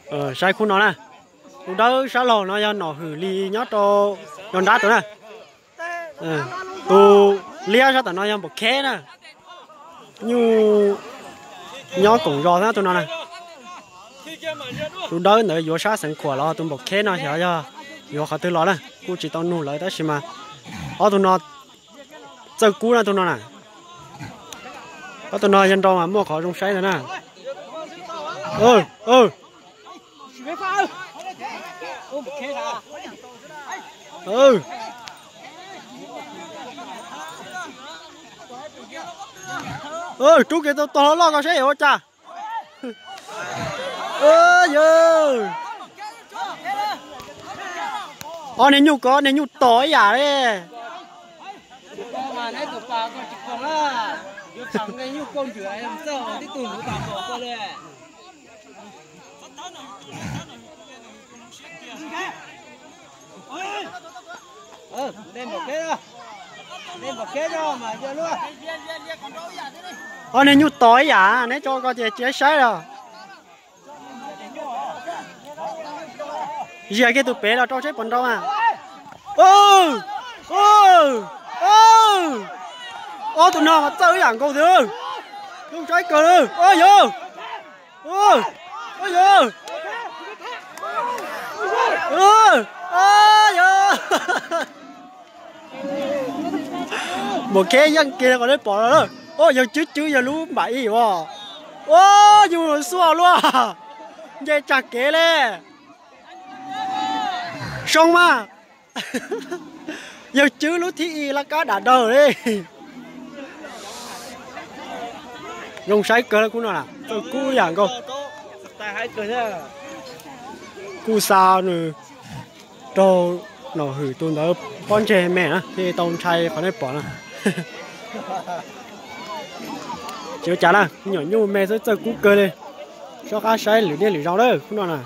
Saib khub no na, tus dawb sab laug no yog Nom Hwm Lis nyob rau zos nrab tus na. Tus liab sab tom no yog Npaum Kheb na, nyuj nyob koom zos na tus no na. Tus dawb ntawd yuav sab Xeev Khuam los tus Npaum Kheb no xyov yog yuav qhov twg los na, kuj tsis tau nug lawv tab sis mas ob tug no txawj kub na tus no na. Ob tug no yog nrau mas muaj qhov zoo saib ntag na. Rub kev tau tog loj loj ko seb yuav ua cas. Ob niag nyuj ko, ob niag nyuj tos ib yam li. Ob niag nyuj tos ib yam, neb tso ko ces tsis saib los. Zias kiag tus pem los rau seb puas nrau mas. Ob tug no mas txawj ib yam nkaus tiag. Zoo saib kawg li. Yog, yog, yog. Npaum Kheb yeej kiag qhov nej pom no. Ua yawg Cwb Cwb yog lub npam ib os. Ua yug xuaj luaj. Nce tsag kev li. Zoo mas. Yawg Cwb lub thib ib laj kab dam daug li. Zoo saib kawg li khub no na, txawj kub yam nkaus. Kuj xa nws raug Nom Hwm tus ntawd pob ntseg me na thiaj tau ntshai qhov nej pom na. Tsis ua cas na, nyuam nyuj me xwb txawj kub kawg li. Sob qab saib lwm niaj lwm zaus lawm khub no na.